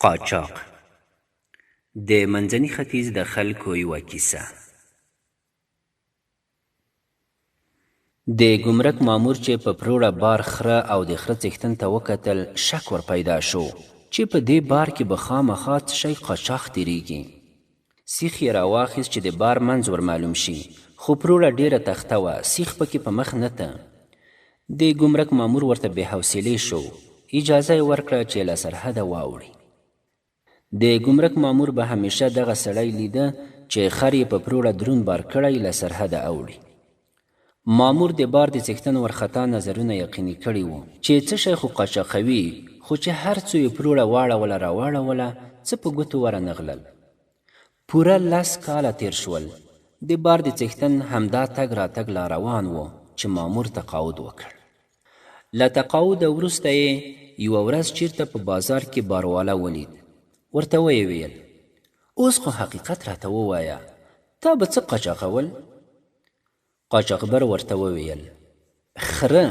قاچاق، د منځني ختیځ د خلکو یوه کیسه. د ګمرک مامور چې په پروړه بار خره او د خره څښتن ته وکتل، شک ور پیدا شو چې په دې بار کې به خامخا څه شی قاچاق تېرېږي. سیخ یې راواخیست چې د بار منځ ور معلوم شي، خو پروړه ډېره تخته وه، سیخ پکې په مخ نه ته. د ګمرک مامور ورته بې حوصلې شو، اجازه یې ورکړه چې له سرحده واوړي. د ګمرک مامور به همیشه دغه سړی لیده چې خر یې په پروړه دروند بار کړی له سرحده اوړي. مامور د بار د څښتن ورخطا نظرونه یقیني کړي وو چې څه شی خو قاچاقوي، خو چې هر څو یې پروړه واړوله راواړوله څه په ګوتو ورنه غلل. پوره لس کاله تېر شول، د بار د څښتن همدا تګ راتګ لا روان و چې مامور تقاعد وکړ. له تقاعده وروسته یې یوه ورځ چېرته په بازار کې بارواله ولید، ورته ویې ویل، اوس خو حقیقت راته ووایه، تا به څه قاچاقول؟ قاچاقبر ورته وویل، خره!